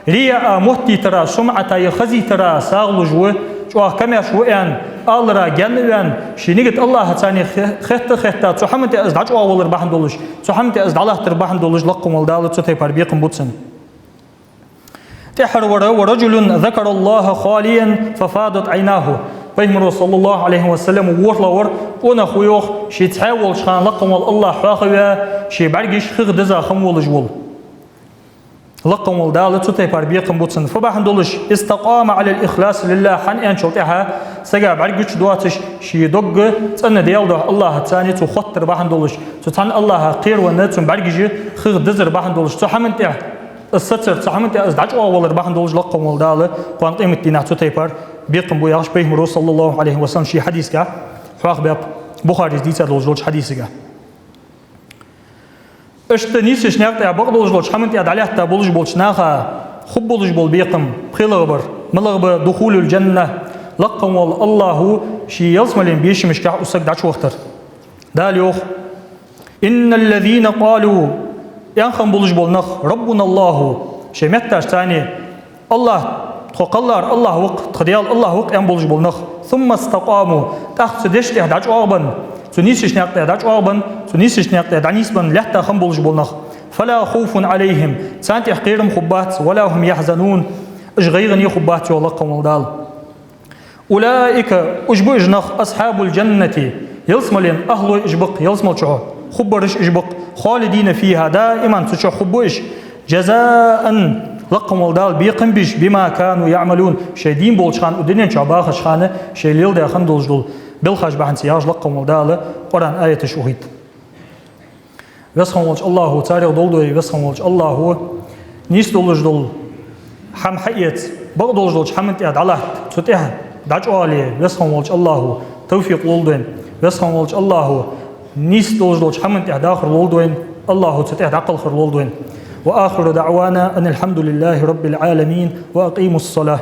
Рияа моттийтара, сумӀата е хазийтара сагӀа луш ва, чӀоагӀа камаьрша ва аьнна, алара гаьна ваьнна, ший нигат АллахӀаца хе-, хетта а хетта, цу хӀаман тӀа из дӀачӀоагӀвалар бахьан долаш, цу хӀаман тӀа из дӀалаттар бахьан долаш, лакха вола Дала цу тайпара бекхам бу цунна. ТӀеххьара вар: ورجل ذكر الله خاليا ففاضت عيناه. Пайхамаро, саллаллахӀу Ӏалайхи ва саллам, ворхӀлагӀа вар къонах ва йоах, ше цхьаь волча хана лакха вола АллахӀ хьоахаваь, ший бӀаргаш хих диза хинна волаш вола. Лакха вола Дала цу тайпара бекхам бу цунна. Фу бахьан долаш? استقام على الإخلاص لله. ХӀана аьнначул тӀехьа, сага бӀарг гучадоацаш, ший дог цӀена Даьла духьа АллахӀаца цо хоттар бахьан долаш, цу цхьан АллахӀах кхеравенна, цун бӀаргаш хих дизар бахьан долаш, цу хӀаман тӀа из сацар, цу хӀаман тӀа из дӀачӀоагӀвалар бахьан долаш, лакха вола Дала кхоана къематдийнахьа цу тайпара бекхам бу яхаш Пайхамаро, саллаллахӀу Ӏалайхи ва саллам, ший хьадисагахьа хьоахабаьб, Бухарес дийцад долаш долча хьадисагахьа. Иштта нийсача наькъа тӀа бакъдолаш долча хӀаман тӀа дӀалаьтта болаш болча наха хургболаш бола бекхам, пхелагӀа бар, малагӀа ба? دخول الجنة, лакха вола АллахӀо ший ялсмален бешамашкахьа укх сага дӀачувахийтар. Дала йоах: إن الذين قالوا, аьнна хинна болаш бола нах, ربنا الله, шоай метташца: АллахӀ, тхо кхеллар АллахӀ ва-кх, тха Даьла АллахӀ ва-кх, аьнна болаш бола нах, ثم استقاموا, тӀаккха цу дешна тӀа дӀачӀоагӀбенна, цу нийсача наькъа тӀа дӀачӀоагӀбенна, цу нийсача наькъа тӀа дӀанийсбенна лаьтта хинна болаш бола нах, فلا خوف عليهم, царна тӀа кхерам хургбац, ولا هم يحزنون, уж гӀайгӀане хургбац, йоах лакха вола Дала. أولئك, уж ба уж нах, أصحاب الجنة, ялсмален ахӀлой уж ба-кх, ялсмала чу хургбараш уж ба-кх, خالدين فيها, даиман цу чу хургба уж, جزاء, лакха вола Дала бекхам беш, بما كانوا يعملون, шоай дийна болча хана, укх дунен чу бахача хана шоай леладаь хинна долаш дола белхаш бахьанца, яхаш лакха вола Дала Къуръан аяташ ухийт. Веза хинна волча АллахӀо царех долда вай, Веза хинна волча АллахӀо нийса долаш дола хӀама хьаэца, бакъдолаш долча хӀаман тӀа дӀалатта, цу тӀа дӀачӀоагӀале Веза хинна волча АллахӀо тавфикъ лолда вайна. Веза хинна волча АллахӀо нийса долаш долча хӀаман тӀа дахар лолда вайна, АллахӀо цу тӀа дӀакхалхар лолда вайна. وآخر دعوانا أن الحمد لله رب العالمين، وأقيموا الصلاة.